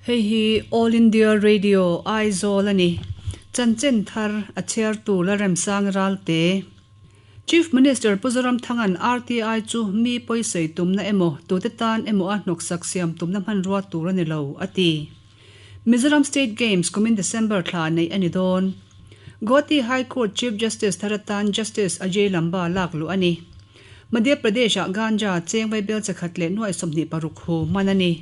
Hei hi All India Radio Aizawl a ni. Chanchin thar a chhiartu Lalremsang Ralte. Chief Minister Pu Zoramthanga'n RTI chu mi pawisawi tumna emaw tute tan emaw a hnawksak siam tumna hmanrua tur a ni lo, a ti. Mizoram State Games kumin December thla neih a ni dawn. Guwahati High Court Chief Justice thar atan Justice Ajay Lamba lak luh a ni. Madhya Pradesh-ah ganja cheng vaibel chakhat leh nuai 26 hu hman a ni.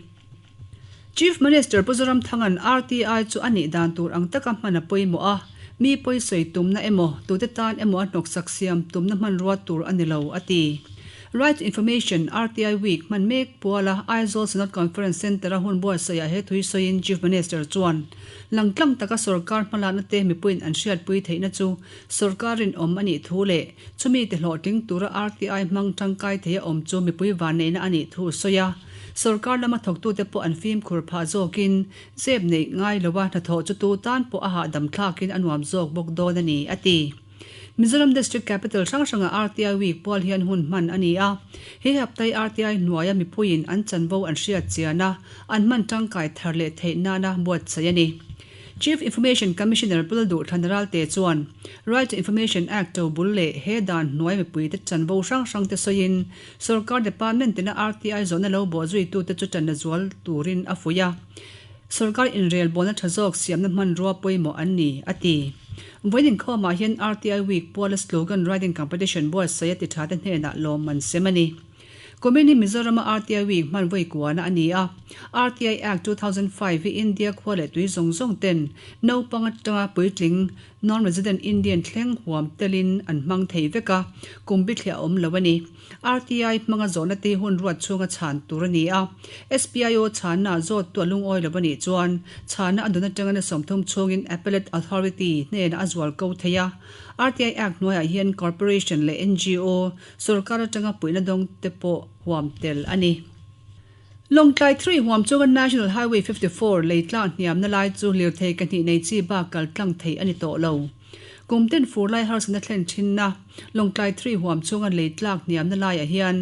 Chief Minister Pu Zoramthanga'n RTI chu a nih dan tur ang taka hman a pawimawh a, mi pawisawi tumna emaw, tute tan emaw a hnawksak siam tumna hmanrua tur a ni lo, a ti. Right to Information, RTI, Week hman mek puala Aizawl Synod Conference Centre-a hun buatsaihah he thui sawiin Chief Minister chuan, Langtlang taka sorkar hmalakna te mipuiin an hriatpui theihna chu sorkar rinawm a nih thu leh chumi ti hlawhtling tura RTI hmang tangkai thei a awm chu mipui vanneihna a nih thu a sawi a. Sorkar lama thawktute pawh an fimkhur phah zawkin zep neih ngai loa hnathawh chu tu tan pawh a hahdam thlakin a nuam zawk bawk dawn a ni, a ti. Mizoram District Capital hrang hrangah RTI Week pual hian hun hman a ni a. He haptai RTI hnuaia mipuiin an chanvo an hriat chian a, an hman tangkai thar leh theih nana buatsaih a ni. Chief Information Commissioner Pu Lalduhthlan Ralte chuan Right to Information Act to bul leh he dan hnuai mipuite chanvo hrang hrangte sawiin Sorkar Department tina RTI zawhna lo bawhzuitute chu tanna zual turin a fuih a, Sorkar inrelbawlna tha zawk siamna hmanrua pawimawh an ni, a ti. Vawiin inkhawmah hian RTI Week puala Slogan Writing Competition buatsaih a tithate hnenah lawmman sem a ni. Kumin hi Mizorama RTI Week hman vawi kuana a ni a. RTI Act 2005 hi India khua leh tui zawng zawng ten naupang atanga puitling, non-resident Indian thleng huam telin an hmang thei vek a, kum bithliah a awm lo a ni. RTI hmanga zawhna te hun ruat chhunga chhan tur a ni a. SPIO chhanna zawttu a lungawi lo a nih chuan chhanna a dun atanga na 30 chhungin Appellate Authority hnenah a zual ko thei a. RTI Act hnuaiah hian Corporation leh ngo, Sorkar atanga puihna dawng te pawh huam tel a ni. Lawngtlai 3 huam chunga National Highway 54 lei tlang hniamna lai chu lirthei ka hnih nei chi bak kal tlang thei a ni tawh lo. Kum tin fur lai harsatna thlen thinna Lawngtlai 3 huam chunga lei tlak hniamna laiah hian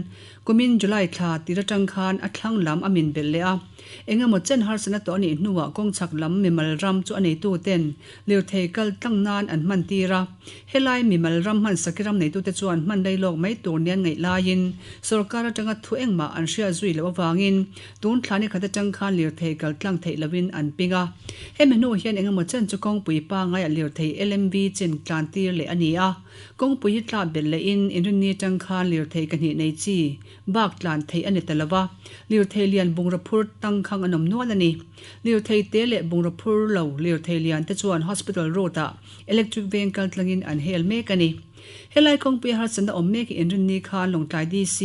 kumin July thla tir atang khan a thlang lam a min belh leh a. Engemaw chen harsatna tawh a nih hnuah kawng chhak lam mimal ram chu a neituten Lirthei kal tlang nan an hman tir a, helai mimal ram hman Sakiram neitute chuan hman lei lawk mai tur nia an ngaih laiin sorkar atanga thu engmah an hriat zui loh avangin tun thla ni khat atang khan lirthei kal tlang theih lohin an ping a. Hemi hnu hian engemaw chen chu kawngpui pangaiah lirthei LMV chin tlan tir leh a ni a, kawngpui hi tlak belh lehin inrinni atang khan lirthei ka hnih nei chi bak tlan theih a ni ta lo va, lirthei lian bungraw phur tangkhang an awm nual a ni. Lirthei te leh bungraw phur lo lirthei lian te chuan Hospital Road ah Electric Veng kal tlangin an hel mek a ni. Helai kawngpui a harsatna awm mek hi inrinni khan Lawngtlai DC,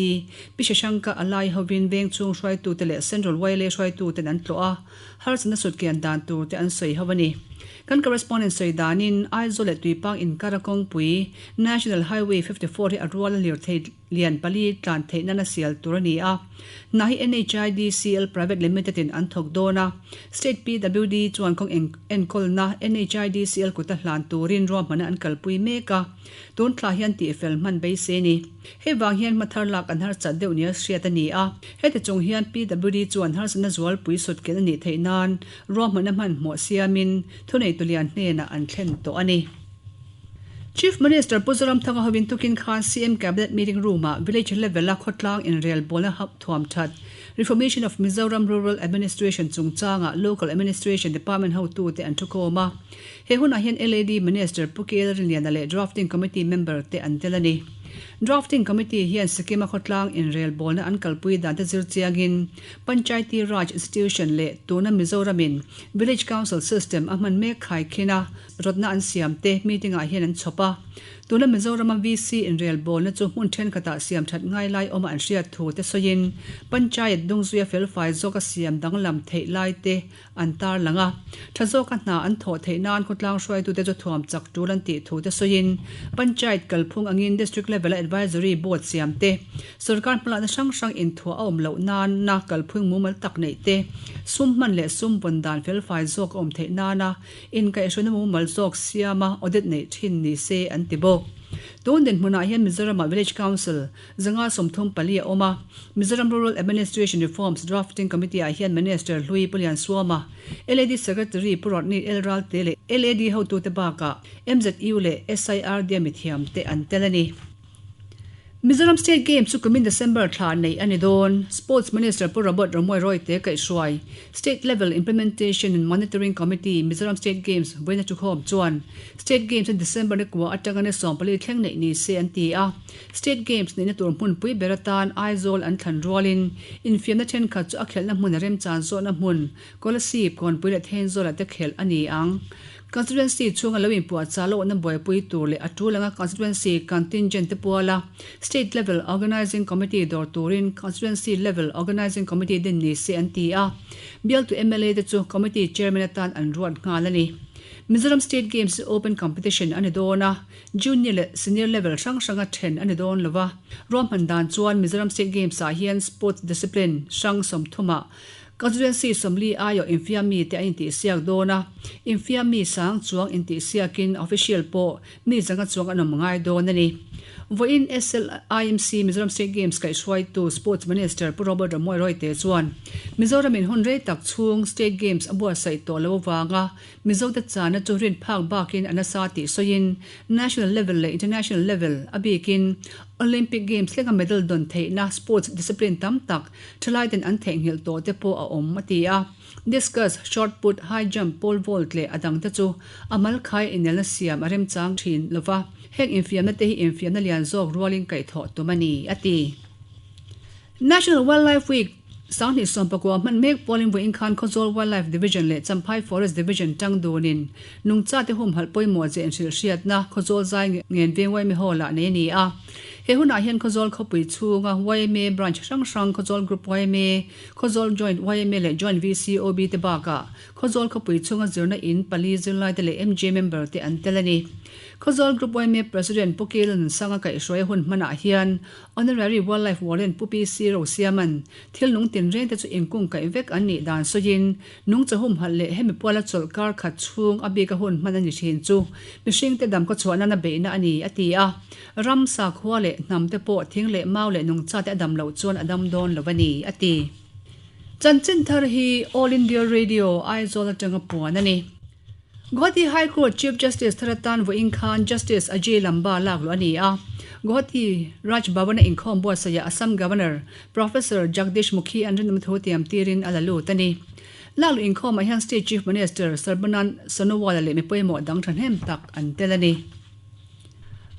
Pi Shashanka Alai hovin veng chhung hruaitute leh Central YLA hruaituten an tlawh a, harsatna sutkian dan tur te an sawi ho a ni. Kan correspondent sawi danin Aizawl leh Tuipang inkara kawngpui National Highway 54 hi a rual a lirthei lian pali tlan theih nana sial tur a ni a. Hna hi NHIDCL Private Limited in an thawk dawn a, State PWD chuan kawng enkawlna NHIDCL kuta hlan turin ruahmanna an kalpui mek a, tun thla hian tihfel hman beisei a ni. Hei vang hian hma thar lak an harsat deuh nia hriat a ni a, heti chung hian PWD chuan harsatna zualpui sutken a nih theih nan ruahmanna hmanhmawh siamin thuneitu lian hnenah an thlen tawh a ni. Chief Minister Pu Zoramthanga hovin tukin khan CM Cabinet Meeting Room-ah Village Level-a khawtlang inrelbawlna hap thuam that Reformation of Mizoram Rural Administration chungchangah Local Administration Department hotute an thukhawm a. He hunah hian LAD Minister Pu KL Rinliana leh Drafting Committee member te an tel a ni. Drafting Committee hian Sikkim-a khawtlang inrelbawlna an kalpui dan te zir chiangin Panchayati Raj Institution leh tuna Mizoramin Village Council System a hman mek khaikhin a, Rawtna an siam te meeting ah hian an chhawp a, tuna Mizorama VC inrelbawlna chu hmun thenkhatah siam that ngai lai awma an hriat thu te sawiin Panchayat dungzuia felfai zawka siam danglam theih lai te an tarlang a, tha zawka hna an thawh theih nan khawtlang hruaitute chu thuam chak tul an tih thu te sawiin Panchayat kalphung angin District level a Advisory Board siam te, Sorkar hmalakna hrang hrang inthuah a awm loh nana kalphung mumal tak neih te, sum hman leh sum vawn dan felfai zawk a awm theih nana Inkaihhruaina mumal zawk siama audit neih thin ni se an ti bawk. Tun dinhmunah hian Mizoramah Village Council 534 a awm a, Mizoram Rural Administration Reforms Drafting Committee-ah hian Minister hlui Pu Liansuama, LAD Secretary Pu Rodney L Ralte leh LAD hotute bakah MZU leh SIRD-a mithiamte an tel a ni. Mizoram State Games chu kumin December thla neih a ni dawn. Sports Minister Pu Robert Romawia Royte kaihhruai State Level Implementation and Monitoring Committee Mizoram State Games vawiina thukhawm chuan State Games hi December ni kua atanga ni 14 thleng neih ni se an ti a. State Games neihna tur hmunpui ber atan Aizawl an thlan rualin infiamna thenkhat chu a khelhna hmun a remchan zawhna hmun Kolasib, Kawnpui leh Thenzawlah te khelh a ni ang. Constituency chhunga lo inpuahchah lohna buaipui tur leh a tul anga Constituency Contingent te puala State Level Organising Committee dawr turin Constituency Level Organising Committee din ni se an ti a. Bialtu mla te chu Committee Chairman atan an ruat nghal a ni. Mizoram State Games hi Open Competition a ni dawn a, Junior leh Senior level hrang hranga then a ni dawn lo va. Ruahman dan chuan Mizoram State Games-ah hian Sports Discipline hrang 30 ah Constituency 40 aiawh infiammi te an intihsiak dawn a, infiammi sang chuang intihsiakin official pawh mi zanga chuang an awm ngai dawn a ni. Vawiin SLIMC Mizoram State Games kaihhruaitu Sports Minister Pu Robert Romawia Royte chuan Mizoramin hun rei tak chhung State Games a buatsaih tawh lo avanga Mizote chana chu rin phak bakin a nasa tih sawiin National level leh International level a bikin Olympic Games thlenga medal dawn theihna sports discipline tam tak Thalaiten an theihnghilh tawh te pawh a awm, a ti a. Discus, shot put, high jump, pole vault leh a dangte chu a mal khai inelna siam a remchang thin lo va, heng infiamna te hi infiamna lian zawk rualin kaihthawh tum a ni, a ti. National Wildlife Week 2019 hman mek pawlin vawiin khan Khawzawl Wildlife Division leh Champhai Forest Division tang dunin nungchate humhalh pawimawh ze inhrilhhriatna Khawzawl zai ngen veng Yma Hall-ah nei a ni a. He hunah hian Khawzawl khawpui chhunga yma Branch hrang hrang Khawzawl Group yma, Khawzawl Joint yma leh Joint VCOB te bakah Khawzawl khawpui chhunga zirna in pali zirlaite leh MJ member te an tel a ni. Khawzawl Group yma President Pu Kilan Sanga kaihhruai hun hmanah hian Honorary Wildlife Warden Pu PC Rosiaman thil nung tinreng te chu inkung kaih vek an nih dan sawiin Nungcha humhalh leh hemi puala chawlh kar khat chhung a bika hun hman a ni thin chu mihringte dam ka chhuah nana beihna a ni, a ti a. Ram, sakhua leh hnam te pawh thing leh mau leh nungchate a dam loh chuan a dam dawn lo a ni, a ti. Chanchin thar hi All India Radio, Aizawl atanga puan a ni. Guwahati High Court Chief Justice thar atan vawiin khan Justice Ajay Lamba lak luh a ni a. Guwahati Raj Bhavan-a inkhawm buatsaihah Assam Governor Professor Jagdish Mukhi an rinawm thu tiam tirin a la lut a ni. Lak luh inkhawmah hian State Chief Minister Sarbanand Sonowal-a leh mi pawimawh dang thahnem tak an tel a ni.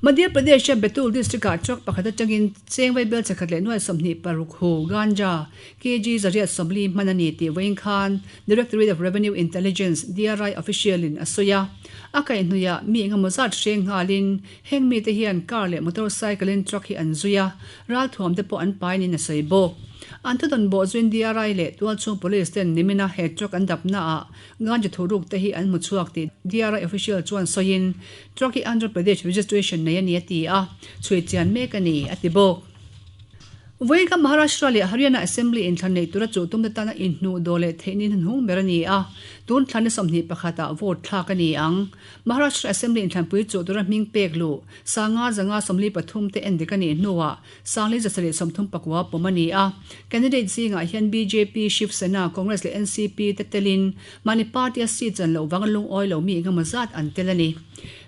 Madhya Pradesh-a Betul district-ah truck pakhat atangin cheng vaibel 126 hu ganja kg 840 hman a ni tih vawiin khan Directorate of Revenue Intelligence, DRI, official-in a sawi a. A kaihhnuiah mi engemaw zat hreng nghalin heng mite hian car leh motorcycle-in truck hi an zui a, ralthuam te pawh an pai niin a sawi bawk. An thudawn bawh zuiin DRI leh tualchhung police ten nimina he truck an dapnaah Ganja thuruk te hi an hmu chhuak tih DRI official chuan sawiin, Truck hi Andhra Pradesh registration nei a ni a ti a, chhui chian mek a ni, a ti bawk. Vawiin kha Maharashtra leh Haryana Assembly inthlan neih tura chuh tumte tana inhnuh dawh leh theih ni hnuhnung ber a ni a, tun thlan ni 21 ah vote thlak a ni ang. Maharashtra Assembly inthlanpui chuh tura hming pek luh 5 543 te endik a nih hnuah Sangli 739 pawm a ni a, candidate zingah hian bjp, Shiv Sena, Congress leh NCP te telin mahni party-a seat chan loh vanga lungawi lo mi engemaw zat an tel a ni.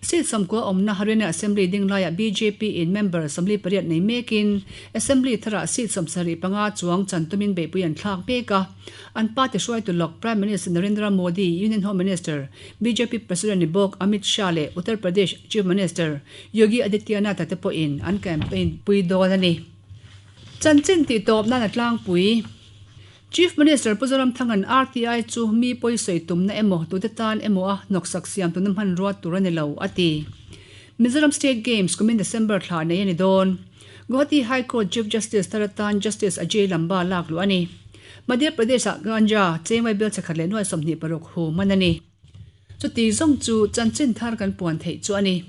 Seat 90 awmna Haryana Assembly ding laiah bjp in member 48 nei mekin Assembly tharah seat 75 chuang chan tumin beihpui an thlak mek a. An party hruaitu lawk Prime Minister Narendra Modi, Union Home Minister, bjp President ni bawk Amit Shah leh Uttar Pradesh Chief Minister Yogi Adityanath-a te pawhin an campaign pui dawn a ni. Chanchin tih tawp nan a tlangpui. Chief Minister Pu Zoramthanga'n RTI chu mi pawi sawi tumna emaw tute tan emaw a hnawksak siam tuna hmanrua tur a ni lo, a ti. Mizoram State Games kumin December thla nei a ni dawn. Guwahati High Court Chief Justice thar atan Justice Ajay Lamba lak luh a ni. Madhya Pradesh-ah ganja cheng vaibel chakhat leh nuai 26 hu man a ni. Chuti zawng chu chanchin thar kan puan theih chu a ni.